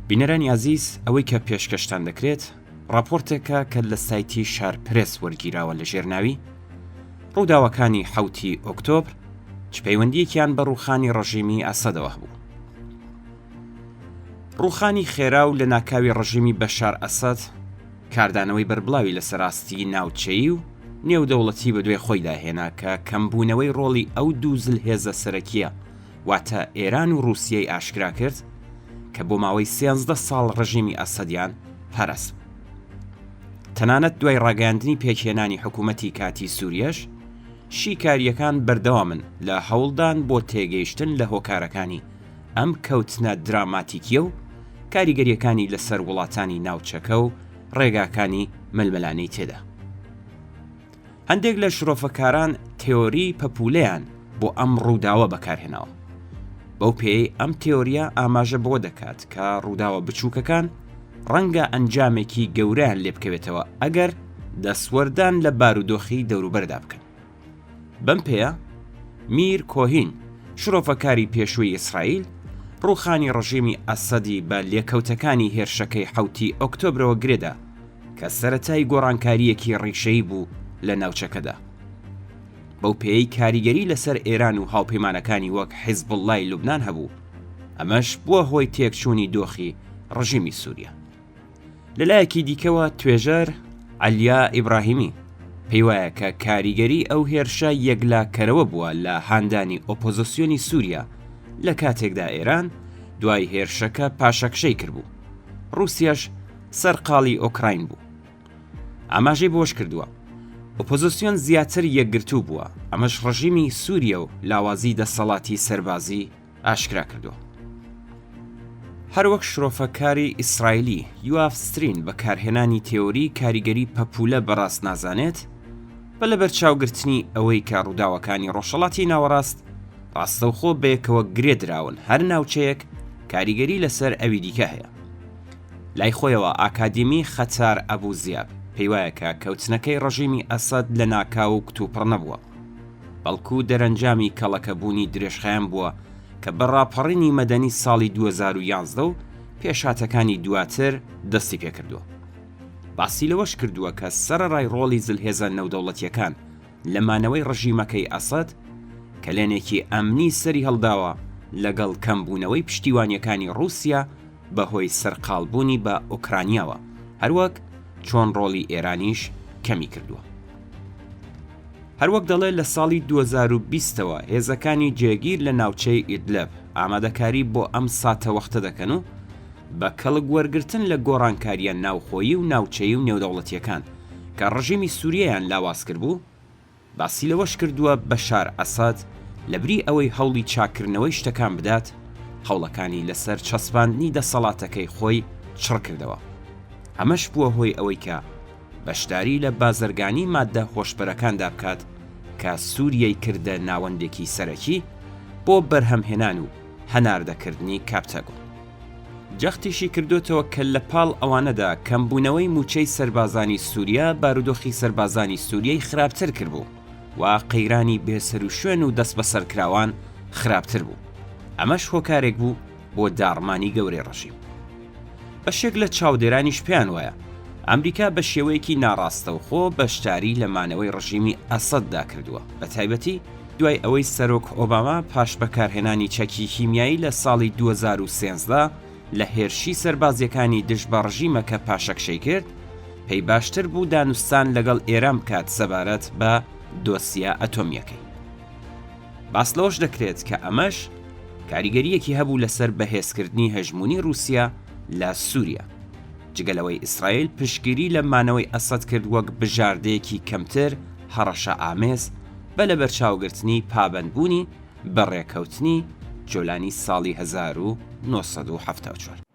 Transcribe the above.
بینەرانی ئازیز ئەوەی کە پێشکەشتان دەکرێت ڕاپۆرتێکە کە لە سایتی شار پرێس وەرگیراوە لە ژێر ناوی ڕووداوەکانی حەوتی ئۆکتۆبر چ پەیوەندیەکیان بە ڕووخانی ڕژیمی ئەسەدەوە هەبوو. ڕووخانی خێرا و لەناکاوی ڕژیمی بەشار ئەسەد کاردانەوەی بەربڵاوی لەسەر ئاستی ناوچەیی و نێودەوڵەتی بەدوای خۆیدا هێنا کە کەمبوونەوەی ڕۆڵی ئەو دوو زلهێزە سەرەکییە واتە ئێران و ڕووسیەی ئاشکرا کرد کە بۆ ماوەی سێزدە ساڵ ڕژیمی ئەسەدیان پاراست. تەنانەت دوای ڕاگەیاندنی پێکهێنانی حکوومەتی کاتی سووریەش، شیکارییەکان بەردەوامن لە هەوڵدان بۆ تێگەیشتن لە هۆکارەکانی ئەم کەوتنە دراماتیکییە و کاریگەرییەکانی لەسەر وڵاتانی ناوچەکە و ڕێگاکانی ململانێی تێدا. هەندێک لە شرۆفەکاران تێۆریی پەپوولەیان بۆ ئەم ڕووداوە بەکارهێناوە. بەو پێیەی ئەم تێۆرییە ئاماژە بەوە دەکات کە ڕووداوە بچووکەکان ڕەنگە ئەنجامێکی گەورەیان لێ بکەوێتەوە ئەگەر دەستوەردان لە بارودۆخی دەوروبەردا بکەن. بەم پێیە میر کۆهین، شرۆڤەکاری پێشووی ئیسرائیل، ڕووخانی ڕژێمی ئەسەدی بە لێکەوتەکانی هێرشەکەی حەوتی ئۆکتۆبرەوە گرێدا کە سەرەتای گۆڕانکارییەکی ڕیشەیی بوو لە ناوچەکەدا. بەو پێیەی کاریگەری لەسەر ئێران و هاوپەیمانەکانی وەک حیزبوڵڵای لوبنان هەبوو، ئەمەش بووە هۆی تێکچوونی دۆخی ڕژێمی سووریا. لەلایەکی دیکەوە توێژەر عەلیا ئیبراهیمی پێیوایە کە کاریگەری ئەو هێرشە یەکلاکەرەوە بووە لە هاندانی ئۆپۆزسیۆنی سووریا لە کاتێکدا ئێران دوای هێرشەکە پاشەکشەی کردبوو ڕووسیاش سەرقاڵی ئۆکراین بوو. ئاماژەی بەوەشکردووە، ئۆپۆزسیۆن زیاتر یەکگرتوو بووە، ئەمەش ڕژیمی سووریە و لاوازی دەسەڵاتی سەربازی ئاشکرا کردووە. هەروەک شرۆفەکاری ئیسرائیلی یواف سترین بەکارهێنانی تێۆری کاریگەری پەپوولە بە ڕاست نازانێت، بە لەبەرچاوگرتنی ئەوەی کە ڕووداوەکانی ڕۆژهەڵاتی ناوەڕاست ڕاستەوخۆ بەیەکەوە گرێ دراون هەر ناوچەیەک کاریگەری لەسەر ئەوی دیکە هەیە. لای خۆیەوە ئاکادیمی خەتار ئەبو زیاب پێیوایە کە کەوتنەکەی ڕژیمی ئەسەد لەناکاو و کتوپڕ نەبووە، بەڵکو دەرەنجامی کەڵەکەبوونی درێژخایەن بووە کە بە ڕاپەڕینی مەدەنی ساڵی 2011 و پێشهاتەکانی دواتر دەستی پێکردووە. باسی لەوەش کردووە کە سەرەڕای ڕۆڵی زلهێزە نەودەوڵەتییەکان لە مانەوەی ڕژیمەکەی ئەسەد، کەلێنێکی ئەمنی سەری هەڵداوە لەگەڵ کەمبوونەوەی پشتیوانییەکانی ڕووسیا بەهۆی سەرقاڵبوونی بە ئۆکرانیاوە، هەروەک چۆن ڕۆڵی ئێرانیش کەمی کردووە. هەروەک دەڵێ لە ساڵی 2020 ەوە هێزەکانی جێگیر لە ناوچەی ئیدلب ئامادەکاری بۆ ئەم ساتەوەختە دەکەن و بە کەڵک وەرگرتن لە گۆڕانکارییە ناوخۆیی و ناوچەیی و نێودەوڵەتییەکان کە ڕژیمی سووریەیان لاواز کردبوو، باسی لەوەش کردووە، بەشار ئەسەد لەبری ئەوەی هەوڵی چاککردنەوەی شتەکان بدات، هەوڵەکانی لەسەر چەسپاندنی دەسەڵاتەکەی خۆی چڕکردەوە. ئەمەش بووە هۆی ئەوەی کە بەشداری لە بازرگانی ماددە هۆشبەرەکاندا بکات کە سووریەی کردە ناوەندێکی سەرەکی بۆ بەرهەمهێنان و هەناردەکردنی کاپتاگۆن. جەختیشی کردۆتەوە کە لە پاڵ ئەوانەدا کەمبوونەوەی مووچەی سەربازانی سووریا بارودۆخی سەربازانی سووریەی خراپتر کردبوو و قەیرانی بێسەروشوێن و دەستبەسەرکراوان خراپتر بوو، ئەمەش هۆکارێک بوو بۆ داڕمانی گەورەی ڕژیم. بەشێک لە چاودێرانیش پێیان وایە ئەمریکا بە شێوەیەکی ناڕاستەوخۆ بەشداری لە مانەوەی ڕژیمی ئەسەددا کردووە، بەتایبەتی دوای ئەوەی سەرۆک ئۆباما پاش بەکارهێنانی چەکی کیمیایی لە ساڵی 2013 لە هێرشی سەربازییەکانی دژ بە ڕژیمەکە پاشەکشەی کرد، پێی باشتر بوو دانوستان لەگەڵ ئێران بکات سەبارەت بە دۆسیە ئەتۆمییەکەی. باس لەوەش دەکرێت کە ئەمەش کاریگەرییەکی هەبوو لەسەر بەهێزکردنی هەژموونی ڕووسیا لە سووریا، جگە لەوەی ئیسرائیل پشتگیری لە مانەوەی ئەسەد کرد وەک بژاردەیەکی کەمتر هەڕەشەئامێز بە لەبەرچاوگرتنی پابەندبوونی بە ڕێکەوتنی جۆلانی ساڵی 1974.